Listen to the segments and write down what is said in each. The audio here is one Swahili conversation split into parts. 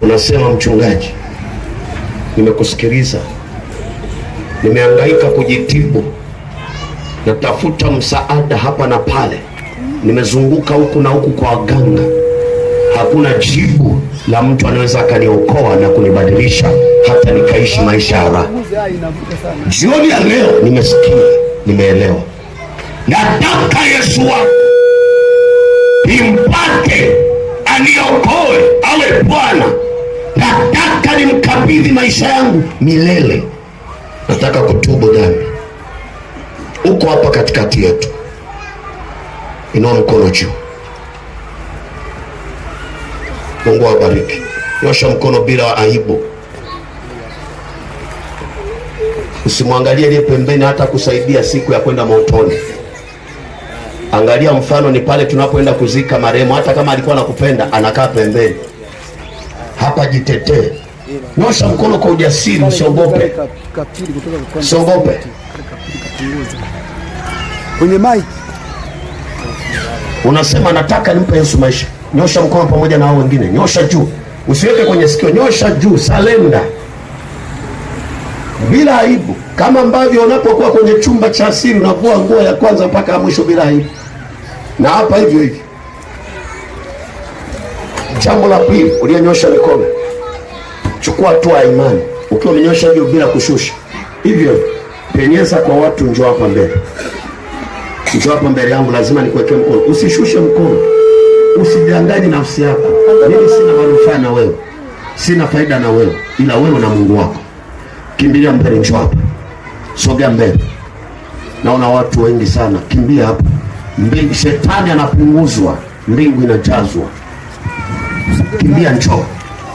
Unasema mchungaji, nimekusikiliza, nimehangaika kujitibu, natafuta msaada hapa na pale, nimezunguka huku na huku kwa waganga, hakuna jibu la mtu anaweza akaniokoa na kunibadilisha hata nikaishi maisha ya raha. Jioni ya leo nimesikia, nimeelewa, nataka Yesu wangu nimpate, aniokoe, awe Bwana. Nataka nimkabidhi maisha yangu milele. Nataka kutubu dhambi. Uko hapa katikati yetu, inua mkono juu. Mungu awabariki. Nyosha mkono bila aibu, usimwangalie aliye pembeni, hata kusaidia siku ya kwenda motoni. Angalia, mfano ni pale tunapoenda kuzika marehemu, hata kama alikuwa anakupenda anakaa pembeni. Hapa jitetee, nyosha mkono kwa ujasiri, usiogope, usiogope. Kwenye mic. Unasema nataka nimpe Yesu maisha, nyosha mkono pamoja na hao wengine, nyosha juu, usiweke kwenye sikio, nyosha juu, salenda bila aibu, kama ambavyo unapokuwa kwenye chumba cha siri unavua nguo ya kwanza mpaka ya mwisho bila aibu, na hapa hivyo hivyo. Jambo la pili, uliyonyosha mikono, chukua hatua ya imani. Ukiwa umenyosha hivyo bila kushusha, hivyo penyeza kwa watu, njoo hapa mbele, njoo hapa mbele yangu, lazima nikuwekee mkono. Usishushe mkono, usidanganye nafsi yako. Mimi sina manufaa na wewe, sina faida na wewe, ila wewe na Mungu wako. Kimbilia mbele, njoo hapa, sogea mbele. Naona watu wengi sana, kimbia hapa. Mbingu, shetani anapunguzwa, mbingu inajazwa. Kimbia, njoo,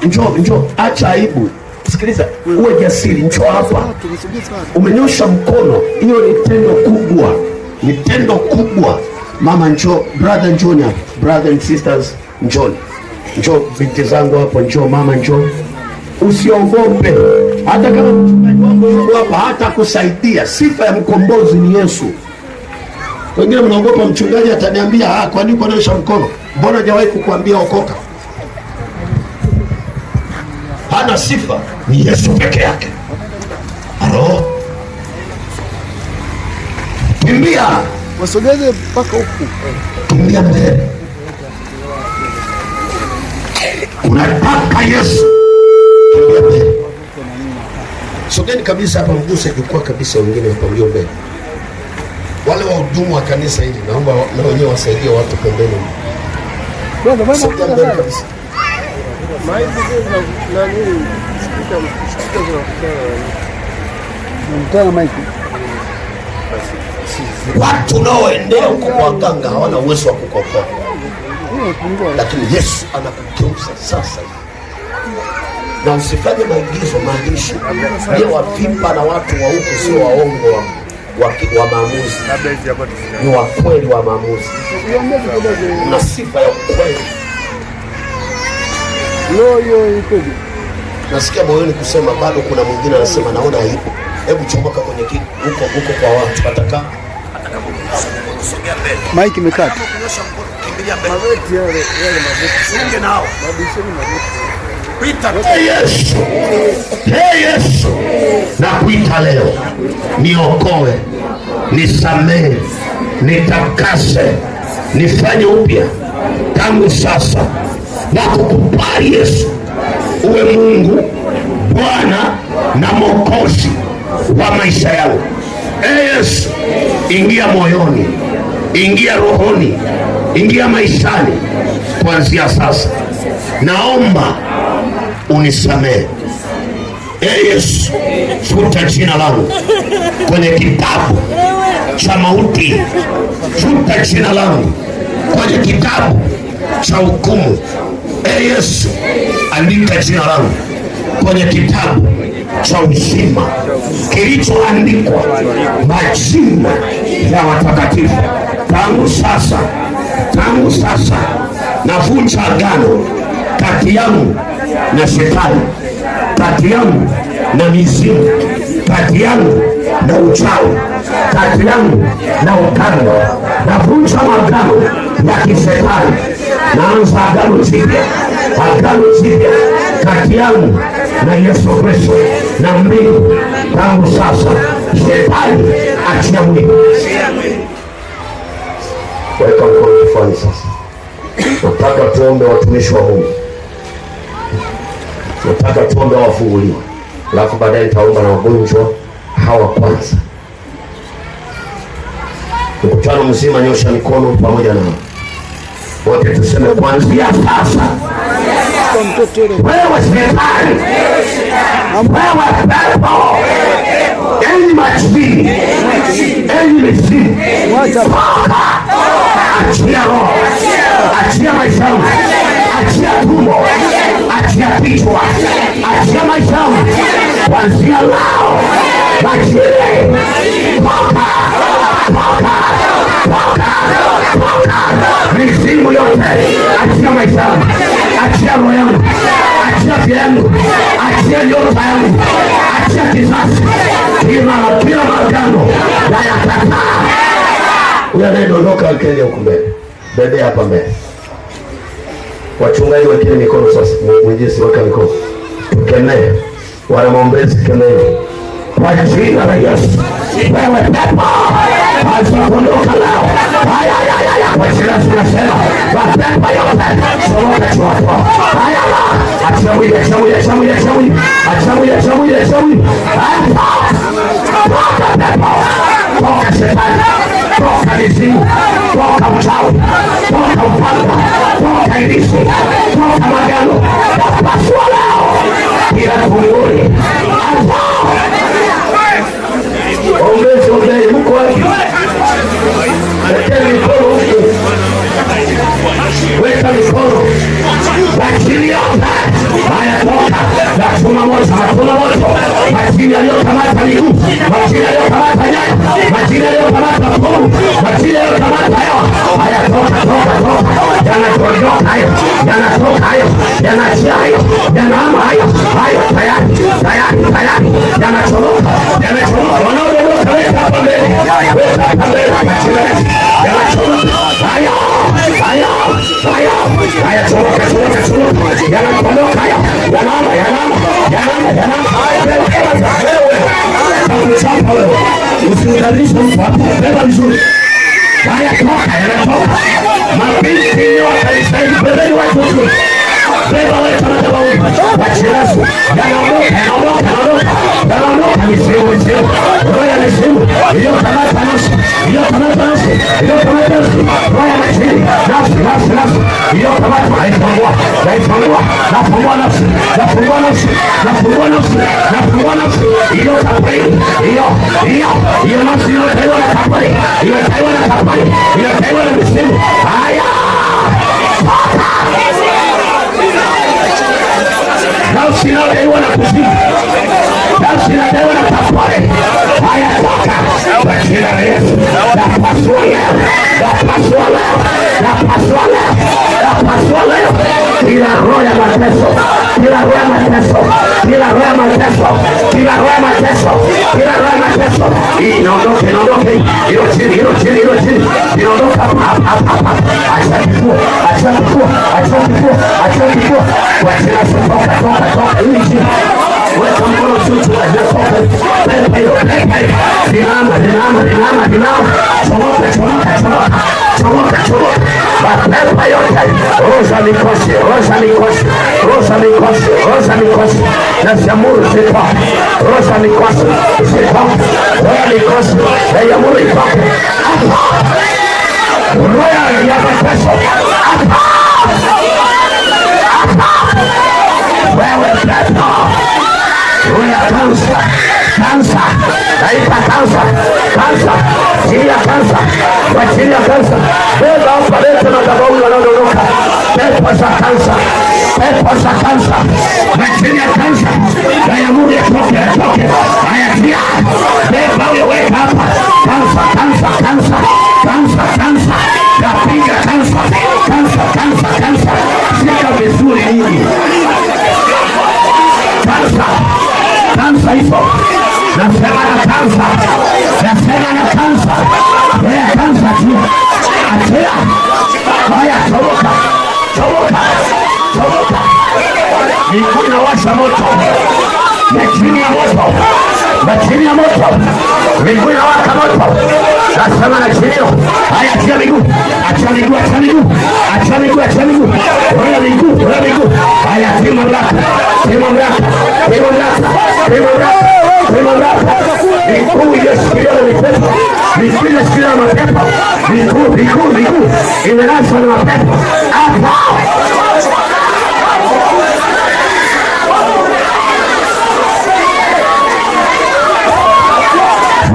njoo, njoo, acha aibu. Sikiliza, uwe jasiri, njoo hapa. Umenyosha mkono, hiyo ni tendo kubwa, ni tendo kubwa. Mama njoo, brother njoni hapa, brother and sisters njoni, njoo binti zangu hapo, njoo mama, njoo. Usiogope, hata kama mchungaji wangu yuko hapa, hata kusaidia. Sifa ya mkombozi ni Yesu. Wengine mnaogopa mchungaji ataniambia, ah, kwa nini kuonyesha mkono? Mbona hajawahi kukuambia okoka? Hana sifa, ni Yesu peke yake. Alo, kimbia, Wasogeze mpaka huku. Kimbia mbele. Unataka Yesu, kimbia mbele. Sogeni kabisa hapa, mguse jukwaa kabisa, wengine hapa mlio mbele. Wale wahudumu wa kanisa hili, naomba na wenyewe wasaidie watu pembeni. Brother, wewe Sogea mbele kabisa. Unamtana mic. Watu unaoendea huko kwa waganga hawana uwezo wa kukuokoa, lakini Yesu anakugeuza sasa hivi. Na usifanye maigizo, maandishi ndio wavimba na watu wa huku sio waongo wa maamuzi, ni wakweli wa maamuzi. Una sifa ya ukweli. Leo hiyo ikoje? Nasikia moyoni kusema bado kuna mwingine anasema naona aibu. Hebu chomoka kwenye kiti huko huko kwa watu, atakaa atakapokunyosha mkono, sogea mbele. Mic imekata. Kunyosha mkono, kimbilia mbele. Jiunge nao. Pita. Hey Yesu, hey Yesu, nakuita leo, niokoe, nisamehe, nitakase, nifanye upya tangu sasa. Nakukubali Yesu, uwe Mungu Bwana na Mwokozi wa maisha yangu. Hey Yesu, ingia moyoni, ingia rohoni, ingia maishani kuanzia sasa. Naomba unisamehe. Ee Yesu, futa jina langu kwenye kitabu cha mauti, futa jina langu kwenye kitabu cha hukumu. Ee Yesu, andika jina langu kwenye kitabu cha uzima kilichoandikwa majina ya watakatifu. Tangu sasa, tangu sasa navunja agano kati yangu na shetani, kati yangu na mizimu, kati yangu na uchawi, kati yangu na uganga. Navunja maagano ya kishetani, naanza agano jipya, agano jipya. Kati yangu na Yesu Kristo na mbingu tangu sasa. Shetani, achia mwili. Weka mkono kifuani sasa. Nataka tuombe watumishi wa Mungu, nataka tuombe wafunguliwe, alafu baadaye nitaomba na wagonjwa hawa kwanza. Mkutano mzima, nyosha mikono pamoja na wote, tuseme kuanzia sasa, Kwa mtoto yule. Wewe shetani, wewe pepo, enyi majini, enyi mizimu, Mwacha. Toka! Achia roho, achia maisha yangu, achia tumbo, achia kichwa, achia maisha yangu kuanzia leo, majini, toka, toka, toka, toka, mizimu yote, achia maisha yangu, achia roho yangu, achia afya yangu, achia nyota yangu, achia kizazi, kila maagano nayakataa. Huyu anayedondoka wekeni huku mbele, bebe hapa mbele. Wachungaji wekeni mikono sasa. Mwinjilisti weka mikono, tukemee. Wana maombezi, kemeni kwa jina la Yesu. Wewe pepo, anza kuondoka leo. Haya, haya, haya, kwa jina la Yesu nasema, mapepo yote soroka chwako. Haya, achia mwili, achia mwili, achia mwili, achia mwili, achia mwili, achia mwili, achia mwili. Haya, toka pepo, toka shetani, toka mizimu, toka uchawi, toka upanga, toka ibilisi, toka magano, napasua leo kila tunguri. Anza. Ombezi, ombezi, mko wapi? Wekeni mikono huku, weka mikono, achilia. Haya, toka, natuma moto, natuma moto, majini yaliyokamata miguu, majini yaliyokamata nyayo, majini yaliyokamata mkono, majini yaliyokamata hewa. Haya, toka, toka, toka, yanadondoka hayo, yanatoka hayo, yanaachia hayo, yanahama hayo, hayo tayari, tayari, tayari, yanachoroka, yanachoroka. Wanaodondoka weka hapa mbele, weka hapa mbele, yanachoroka haya, haya, haya, haya, choroka, choroka, choroka, yanadondoka haya, yanahama, yanahama, yanahama, yanahama. Wewe, chapa wewe, usimdhalilishe mtu hapa, beba vizuri. Haya, toka, yanatoka. Mabinti wa kanisa hili, bebeni watu vizuri. Beba weka madhabahuni. Wachirasu, yanaondoka, yanaondoka, yanaondoka, yanaondoka. Mizimu, mizimu, roho ya mizimu iliyokamata nafsi, iliyokamata nafsi, iliyokamata nafsi, roho ya majini, nafsi, nafsi, nafsi iliyokamata, naifungua, naifungua, nafungua nafsi, nafungua nafsi, nafungua nafsi, nafungua nafsi iliyotapeli, hiyo, hiyo, hiyo nafsi iliyotaiwa na kaburi, iliyotaiwa na kaburi, iliyotaiwa na mizimu. Haya, nafsi inayodaiwa na kuzimu, nafsi inayodaiwa na kapore. Haya, toka kwa jina la Yesu. Napasua leo, napasua leo, napasua leo, napasua leo kila roho ya mateso, kila roho ya mateso, kila roho ya mateso, kila roho ya mateso, kila roho ya mateso. Hii inaondoka, inaondoka hii, ilo chini, ilo chini, ilo chini, inaondoka hapa, hapa, hapa. Acha kifua, acha kifua, acha kifua, acha kifua. Kwa jina la Yesu, toka, toka, toka, hii chini. Weka mkono juu, toka. Pepo hiyo, pepo hiyo. Simama, simama, simama, simama. Chomoka, chomoka, chomoka. Chomoka, chomoka. Mapepo yote. Roho za mikosi, roho za mikosi, roho za mikosi, roho za mikosi. Naziamuru zitoke. Roho za mikosi zitoke. Roho ya mikosi naiamuru itoke. Hapa. Roho ya mateso. Hapa. Hapa. Wewe pepo. Roho ya kansa, kansa, naipa kansa, kansa, chini ya kansa, kwa chini ya kansa. Beba hapa, leta madhabahu wanaodondoka. Pepo za kansa, pepo za kansa, na chini ya kansa, naiamuru yatoke, yatoke. Haya, tia, beba huyo, weka hapa. Kansa, kansa, kansa, kansa, kansa, napiga kansa, kansa, kansa, kansa. Shika vizuri nyinyi kansa, kansa hizo, nasema na kansa, nasema na kansa, wewe kansa, achia, achia. Haya, chomoka, chomoka, chomoka. Miguu inawasha moto, majini ya moto, majini ya moto, miguu inawaka moto. Nasema na chini, haya, achia miguu, achia miguu, achia miguu, achia miguu, achia miguu, roho miguu, roho miguu. Haya, tii mamlaka, tii mamlaka, tii mamlaka, tii mamlaka, tii mamlaka. Miguu iliyoshikiliwa na mipepo, miguu iliyoshikiliwa na mapepo, miguu, miguu, miguu imelazwa na mapepo hapa.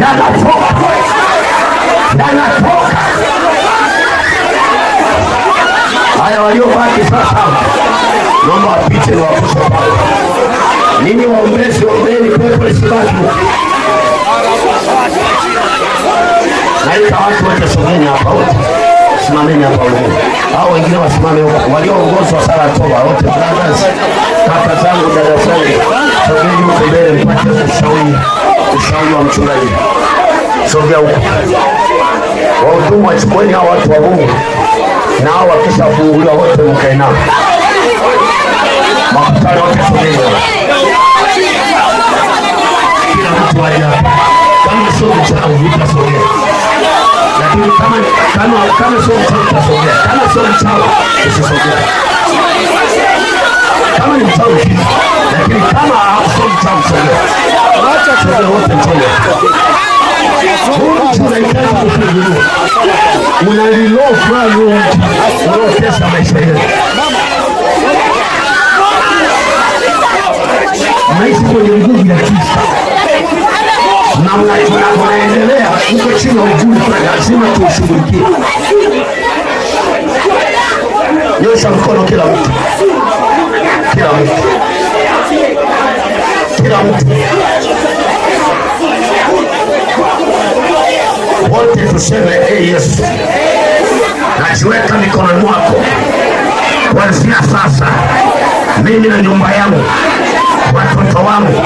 Yanatoka, yanatoka. Haya, waliobaki sasa, naomba wapite na wakushe pale. Ninyi waombezi, ombeni pepo lisibaki. Naita watu wote, sogeni hapa wote, simameni hapa wengine, hao wengine wasimame huko, walioongozwa sala toba wote, brothers, kaka zangu, dada zangu, sogeni huko mbele mpate ushauri, ushauri wa mchungaji. Sogea huko, wahudumu wachukueni hao watu wa Mungu, na hao wakishafunguliwa wote mkae nao, makutano wote sogeni hapa. Kila mtu aje hapa, kama sio mchawi utasogea, lakini kama sio mchawi utasogea, kama sio mchawi usisogea. Kama ni mchawi fika, lakini kama sio mchawi sogea, sogea wote msogea. Huu mtu unahitaji kufunguliwa, una liloo fulani huu mtu unaotesa maisha yetu, mnaishi kwenye nguvu ya giza na mnaendelea huko chini ya uvuli, lazima tuushughulikie. Nyosha mkono kila mtu, kila mtu, kila mtu, wote tuseme ee Yesu, najiweka mikononi mwako kuanzia sasa, mimi na nyumba yangu, watoto wangu,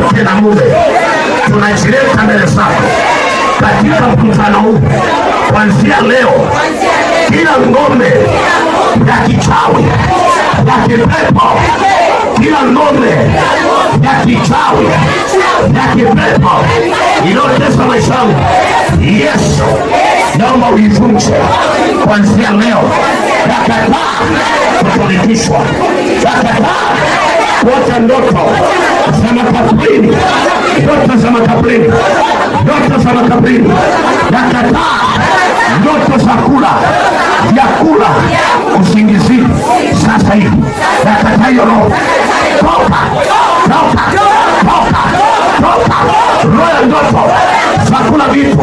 mke na mume, tunajileta mbele zako katika mkutano huu kuanzia leo. Kila ngome ya kichawi ya kipepo, kila ngome ya kichawi ya kipepo iliyotesa maisha yangu, Yesu, naomba uivunje kuanzia leo. Nakataa kutumikishwa, nakataa kuota ndoto za makaburini, ndoto za makaburini, ndoto za makaburini. Nakataa ndoto za kula vyakula usingizini sasa hivi, nakataa hiyo roho. Toka, toka, toka, toka, roho ya ndoto za kula vitu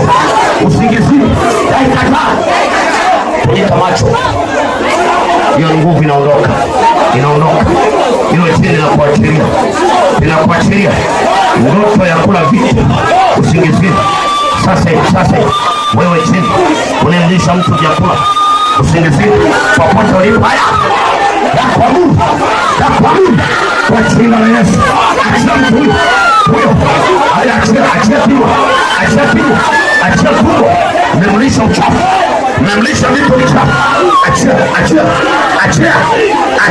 usingizini, naikataa. Funika macho, hiyo nguvu inaondoka, inaondoka hiyo chini, inakuachilia, inakuachilia ndoto ya kula vitu usingizini. Sasa hivi, sasa hivi, wewe chini unaendesha mtu vyakula usingizini, popote ulipo, haya nakuamuru, nakuamuru kwa jina la Yesu, achia mtu huyu huyo, haya, achia, achia kinywa, achia kinywa, achia tumbo, memlisha uchafu, memlisha vitu vichafu, achia, achia, achia,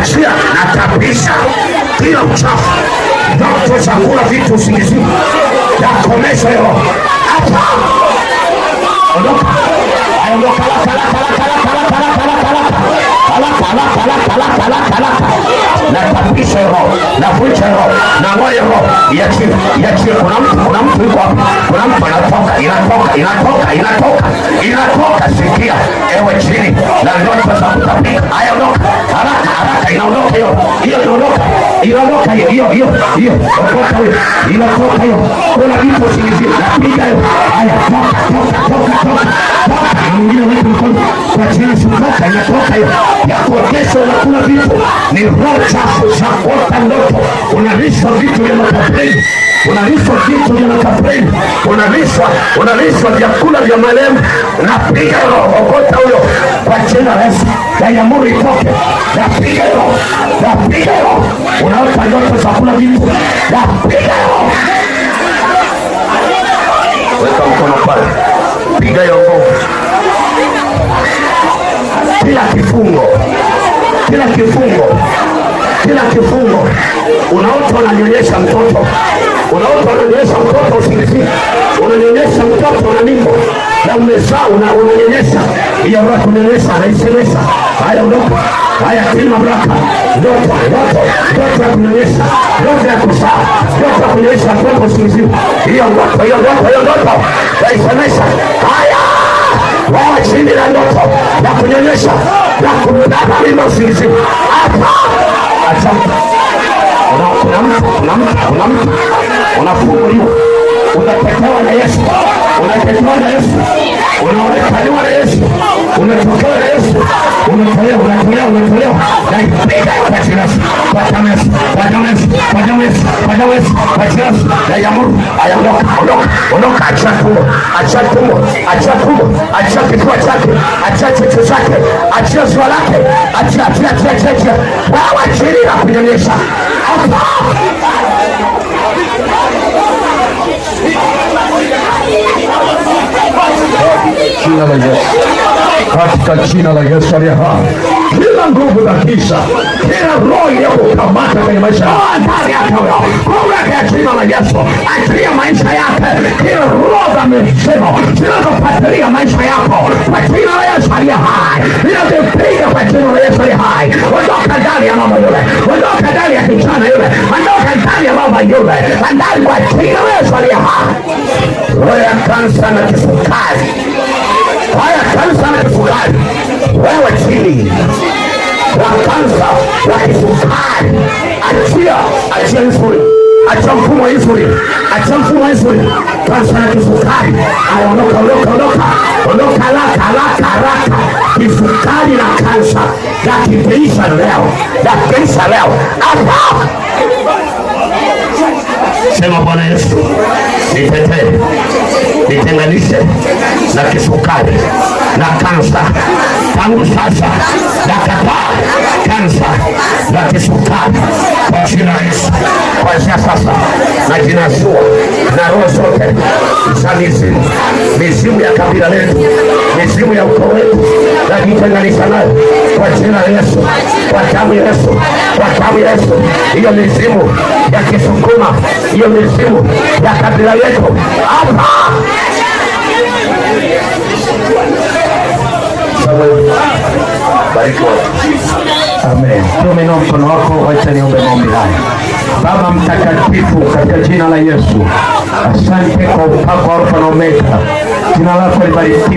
achia, natapisha kila uchafu, ndoto za kula vitu usingizini, nakomesha hiyo roho, acha, ondoka, ondoka, haraka, haraka, haraka, haraka, haraka, haraka, haraka, haraka, haraka, haraka, haraka, haraka, natapisha hiyo roho, navunja hiyo roho, nang'oa hiyo roho, iachie, iachie. Kuna mtu, kuna mtu yuko hapa, kuna mtu anatoka, inatoka, inatoka, inatoka, inatoka. Sikia ewe chini na ndoto za kutapika, haya, ondoka haraka, haraka, inaondoka hiyo, hiyo inaondoka, inaondoka hiyo, hiyo, hiyo, hiyo, ondoka hiyo, inatoka hiyo. Kuna vitu usingizini, napiga hiyo, haya, toka, toka, toka, toka, toka. Na mwingine weka mkono kwa jina Yesu, toka, inatoka hiyo ya kuotesha, unakula vitu, ni roho chafu za kuota ndoto, unalishwa vitu vya makaburini, unalishwa vitu vya makaburini, unalishwa, unalishwa vyakula vya marehemu. Napiga roho, okota huyo kwa jina la Yesu, naiamuru itoke, napiga roho, napiga roho, unaota ndoto za kula vitu, napiga roho. Weka mkono pale, piga hiyo nguvu, kila kifungo, kila kifungo, Kila kifungo unaota unanyonyesha mtoto, unaota unanyonyesha mtoto usingizini, unanyonyesha mtoto una mimba na umezaa, unanyonyesha hiyo roho kunyonyesha, anaisemesha. Haya, ondoka. Haya, kila mamlaka, ndoto, ndoto, ndoto ya kunyonyesha, ndoto ya kuzaa, ndoto ya kunyonyesha mtoto usingizini, hiyo ndoto, hiyo ndoto, hiyo ndoto naisemesha. Haya, wewe chini la ndoto ya kunyonyesha na kubeba mimba usingizini, hapa acha. Kuna mtu, kuna mtu, kuna mtu unafunguliwa, unatetewa na Yesu, unatetewa na Yesu, unaonekaniwa na Yesu, unatokewa na Yesu, unatolewa, unatolewa, unatolewa. Naipiga kwa jina Yesu, kwa damu Yesu, kwa damu Yesu, kwa damu Yesu, kwa damu Yesu, kwa jina Yesu. Naiamuru, aya, ondoka, ondoka, ondoka, achia tumbo, achia tumbo, achia tumbo, achia kifua chake, achia chuchu zake, achia ziwa lake, achia, achia, achia, achia, achia. Wewe chini na kunyonyesha hapa. Jina la Yesu, katika jina la Yesu aliye hai, kila nguvu za giza, Kila roho iliyokukamata kwenye maisha yako, ndani yake huyo, mamlaka ya jina la Yesu, achilia maisha yake. Kila roho za mizimu zinazofuatilia maisha yako kwa jina la Yesu aliye hai, ninazipiga kwa jina la Yesu aliye hai. Ondoka ndani ya mama yule, ondoka ndani ya kijana yule, ondoka ndani ya mama yule, ndani kwa jina la Yesu aliye hai. Roho ya kansa na kisukari, haya kansa na kisukari, wewe chini wa kansa wa kisukari, achia, achia insulin, achia mfumo wa insulin, achia mfumo wa insulin. Kansa na kisukari, aya, ondoka, ondoka, ondoka, ondoka haraka, haraka, haraka. Kisukari na kansa nakipiisha leo, nakipiisha leo hapa. Sema Bwana Yesu, nitetee, nitenganishe na kisukari na kansa. Tangu sasa nakataa kansa na kisukari kwa jina la Yesu. Kuanzia sasa najinasua na roho zote za mizimu, mizimu ya kabila letu, mizimu ya ukoo wetu, najitenganisha nayo kwa jina la Yesu, kwa damu ya Yesu, kwa damu ya Yesu. Hiyo mizimu ya Kisukuma, hiyo mizimu ya kabila yetu hapa. Samuel, bariki watu. Amen. Tumeinua mkono wako, wacha niombe maombi haya. Baba Mtakatifu, katika jina la Yesu, asante kwa upako wa Alfa na Omega. Jina lako libarikiwe.